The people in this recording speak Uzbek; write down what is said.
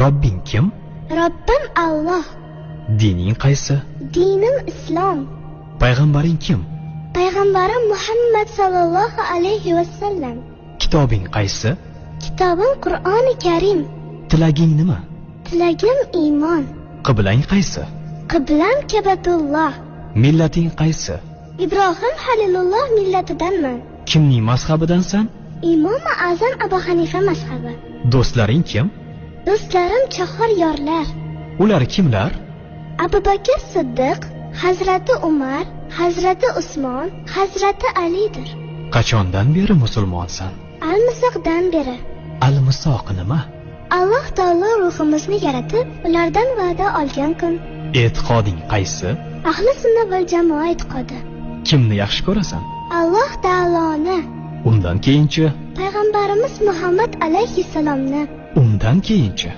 Robbing kim? Robbim Alloh. Dining qaysi? Dinim Islom. Payg'ambaring kim? Payg'ambarim Muhammad sallallohu alayhi va sallam. Kitobing qaysi? Kitobim Qur'oni Karim. Tilaging nima? Tilagim iymon. Qiblang qaysi? Qiblam Kabatulloh. Millating qaysi? Ibrohim Halilulloh millatidanman. Kimning mazhabidansan? Imomi Azam Abu Hanifa mazhabi. Do'stlaring kim? Do'stlarim chahar yorlar. Ular kimlar? Abu Bakr Siddiq, Hazrati Umar, Hazrati Usmon, Hazrati Alidir. Qachondan beri musulmonsan? Al-Misoqdan beri. Al-Misoq nima? Alloh taolo ruhimizni yaratib, ulardan va'da olgan kun. E'tiqoding qaysi? Ahli sunna val jamoa e'tiqodi. Kimni yaxshi ko'rasan? Alloh taoloni. Undan keyinchi? Payg'ambarimiz Muhammad alayhissalomni. Undan keyinchi?